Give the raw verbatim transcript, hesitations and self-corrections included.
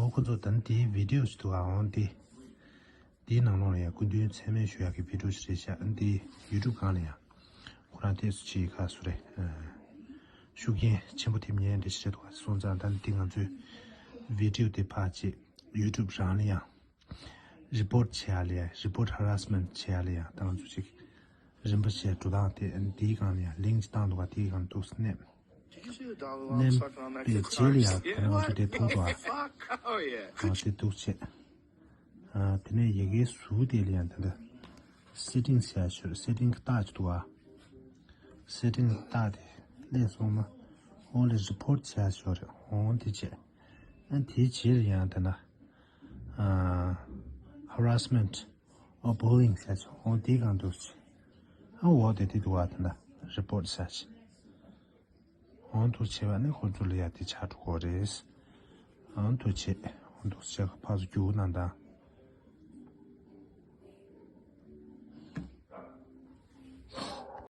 ཨོ་ཁོ་ཚོ་ད་ནི་དེའི་བི་ཌི་ཡོ་ཞིག་འདུག་ཨ། འོང་དེ། དེའི་ནང་ལོགས་ལ་ཡང་སྐུ་མདུན་མཚན་སྨད་ཞུ་ཡག་གི་བི་ཌི་ཡོ་ཞིག་རེད་ཤག་ཨ་ནི་དེ་ཡུ་ཊུབ་སྒང་ལ་ཡང་ཁོ་རང་ཏོག་ཙམ་ཅིག་ག་སུ་རེད། ཤུགས་རྐྱེན་ཆེན་པོ་ཐེབས་ཉེན་འདྲ་ཞིག་རེད་འདུག་ཨ། སོང་ཙང་ད་ནི་དེ་ང་ཚོའི་བི་ཌི་ཡོ་དེ་ཕར་ཅིག་ཡུ་ཊུབ་རང་ལ་ཡང་རི་པོར་ཊི་བྱེད་ཡག་ལ་ཡང་། རི་པོར་ཊི་ཧ་ར་སི་མེན་ཊི་བྱེད་ཡག་ལ་ཡང་། ད་ང་ཚོ་ཅིག་རིམ་པ་བྱས་འགྲོ་སྟངས་དེ་ཨ་ནི་དེའི་སྒང་ལ་ཡང་ལིང་ཀི་ཅིག་བཏང་འདུག་ག་དེའི་སྒང་ཏོག་ཙམ་མནན། མནན་པའི་རྗེས་ལ་ཡང་ད་ནི་ང་ཚོ་དེ་མཐོང་འདུག་ཨ། ང་ཚོ་དེ་འདུག་བྱས། ཨ། དེ་ནས་ཡ་གིའི་ཟུར་དེ་ལ་ཡང་ད་ལྟ་སེ་ཊིང་ཟེར་ཡག་ཞིག་སེ་ཊིང་གི་རྟགས་ཅིག་འདུག་ག་སེ་ཊིང་གི་རྟགས་དེ་སླེབས་སོང་ན། འོ་ལས་རི་པོར་ཊི་བྱེད་ཡག་ཞིག་རེད། འོ་དེ་བྱས། ཨ་དེའི་རྗེས་ལ་ཡང་ད་ལྟ། ཨ། ཧ་ར་སི་མེན་ཊི་ཨོ་བུ་ལི་ཡིང་ཟེར་ཡག་ཅིག་འོ་དེའི་སྒང་འདུག་བྱས། ཨ་འོ་དེ་དེ་འདུག་ག་ད་ལྟ་རི་པོར་ཊི་བྱེད་ཡག་ཅིག་འོ་འདུག་བྱས་པ་ནི་ཁོ་ཚོ་ལ་ཡ་དེ་ཆགས་འགྲོ་གི་རེད། འོ་འདུག་བྱས། འོ་འདུག་བྱས་ཁ་ཕར་ཚུར་རྒྱུག་གནང་དང་